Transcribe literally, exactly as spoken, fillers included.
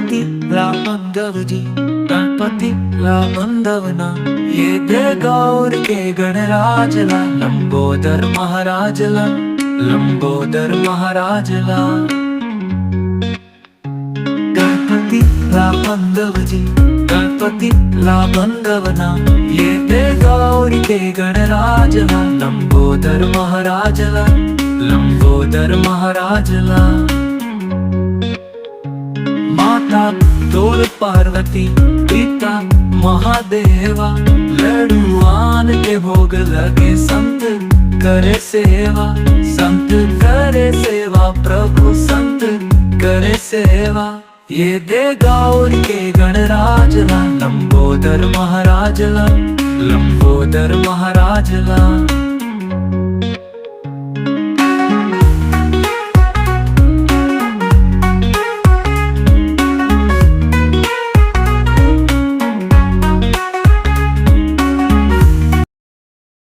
गणपति ला बंदव जी, गणपति ला बंदव ना, ये दे गौर के गणराज ला, लंबोदर महाराज ला, लंबोदर महाराज ला। गणपति ला बंदव जी, गणपति ला बंदव ना, ये दे गौर के गणराज ला, लंबोदर महाराज ला, लंबोदर महाराज ला। माता तोर पार्वती, पिता महादेवा, लडुआन के भोग लगे, संत करे सेवा, संत करे सेवा, प्रभु संत करे सेवा। ये दे गौर के गणराज ला, लंबोदर महाराज ला, लंबोदर महाराज ला।